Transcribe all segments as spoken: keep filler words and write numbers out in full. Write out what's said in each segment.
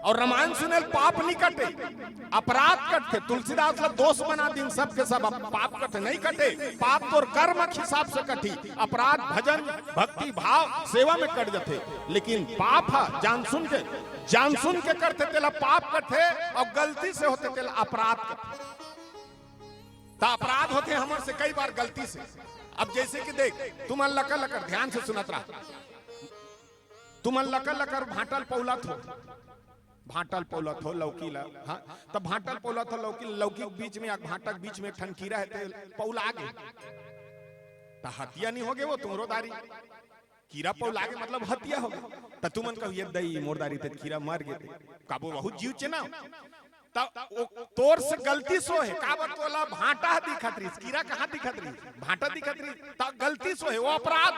अउ रामायण सुने ले पाप नहीं कटे, अपराध कटथे। तुलसीदास ला दोष बना दिन सबके सब, अब पाप कटे नहीं कटे। पाप तोर कर्म के हिसाब से कटही, अपराध भजन भक्ति भाव सेवा में कट जथे। लेकिन पाप ह जान सुन के, जान सुन के करथे तेला पाप कटथे, अउ गलती से होथे तेला अपराध कटथे। त अपराध होथे हमर से कई बार गलती से। अब जैसे कि देख, तुमन लकर लकर ध्यान से सुनत रहा, तुमन लकर लकर भांटा ल पौलत हो, भांटा ल पौलत हो लौकी ला, हाँ, त भांटा ल पौलत हो लौकी, लौकी के बीच में, एक भांटा के बीच में एक ठन कीरा हे, ते पौला गे, त हतिया नहीं होगे वो तुमरो दारी। कीरा पौला गे मतलब हतिया होगे। त तुमन कहो, "ये दई मोर दारी, ते कीरा मर गे ते।" काबर बहुत जीव चेना। त ओ तोर से गलती से होहे, काबर तोला भांटा ह दिखत रहिस, कीरा कहाँ दिखत रहिस? भांटा दिखत रहिस, त गलती से होहे, वो अपराध।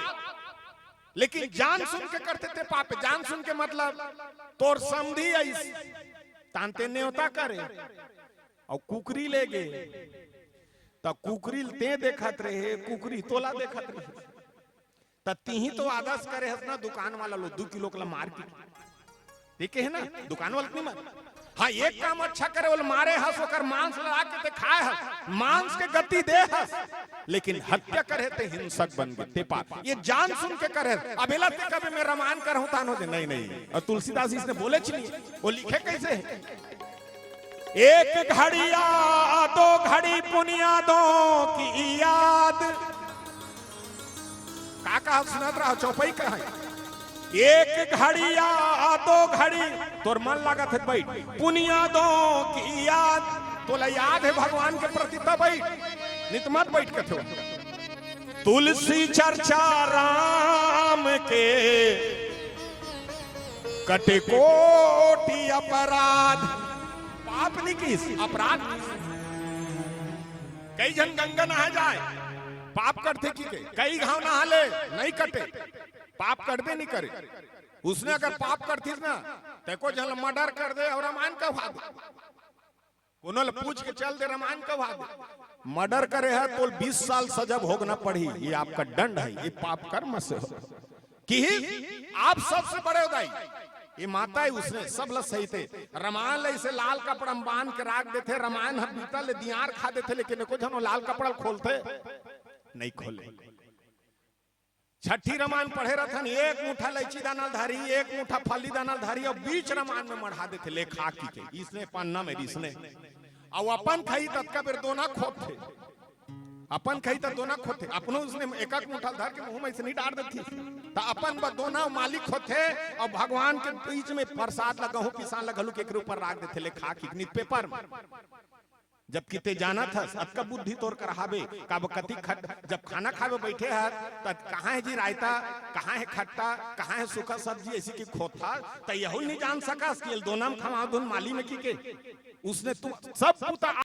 लेकिन जान सुन के करथे ते पाप। जान सुन के मतलब तोर समधी आइस, तान ते नेवता करे, अउ कुकरी ले गे, त कुकरी ल ते देखत रहे, कुकरी तोला देखत रहे, त तिही तो आदस करे हस ना दुकान वाला लो, दू किलो के ला मार के। ठीक हे ना, दुकान वाला नहीं मार। हाँ, एक काम अच्छा करे, ओला मारे हस, ओकर मांस ला लाके ते खाए हस, मांस के गति दे हस, लेकिन हत्या करे ते हिंसक बन गे, ते पाप। ये जान सुन के करे हस। अब एला ते कबे मैं रामायण करहूं तान हो जे, नहीं, नहीं। अउ तुलसीदास इसने बोलेच नहीं, वो लिखे कैसे हे? एक घड़ी या दो घड़ी पुनियादों की याद। का कहा सुनत रहा, चौपाई कहा। एक घड़ी या दो घड़ी तोर मन लागत हे, बैठ। पुनियादों की याद, तोला याद हे भगवान के प्रति, त बैठ, नित मत बैठ कथे। तुलसी चर्चा राम के कटे कोटि अपराध। पाप नहीं किस, अपराध किस। कई झन गंगा नहा जाए, पाप कटथे कि के? कई घाव नहा ले, नहीं कटे, पाप कटबे नहीं करे। उसने अगर पाप करथिस ना, ते को झन मर्डर कर दे अउ रामायण कहवा दे। कोनो ल पूछ के चल दे, रामायण कहवा दे। मर्डर करे हे, तोल बीस साल सजा भोगना पड़ही, ये आपका दंड हे, ये पाप कर्म से हो। कि आप सबसे बड़े हो दाई, ये माता हे, उसने सब ल सही थे। रामायण ल इसे लाल कपड़ा में बांध के राख देथे, रामायण ह बीता ले दियार खा देथे, लेकिन एको झन वो लाल कपड़ा ल खोलथे, नहीं खोले। छठी रामायण पढ़े रथन, एक मुठा लैची दाना धारी, एक मुठा फली दाना धारी, अउ बीच रामायण में मढ़ा देथे, ले खा कि के, इसने पन्ना में इसने। अउ अपन खाही ततका बेर दोना खोदथे, अपन खाही त दोना खोदथे, अपनो उसने एक एक मुठा धर के मुंह में इसने डार देथे, त अपन ब दोना मालिक होथे, अउ भगवान के बीच में प्रसाद ला, गहूं पिसान ला घलू के एकरे ऊपर राख देथे, ले खा कि नित पेपर में। जबकि ते जानत हस, अतका बुद्धि तोर कर हावे, काबर कति खट-, जब खाना खावे बैठे हस, त कहाँ हे जी रायता, कहाँ हे खट्टा, कहाँ हे सूखा सब्जी, ऐसी कि खोथा, त यहू नहीं जान सकस कि एल दोना में खवाव धुन माली में कि के। उसने तू सब पुता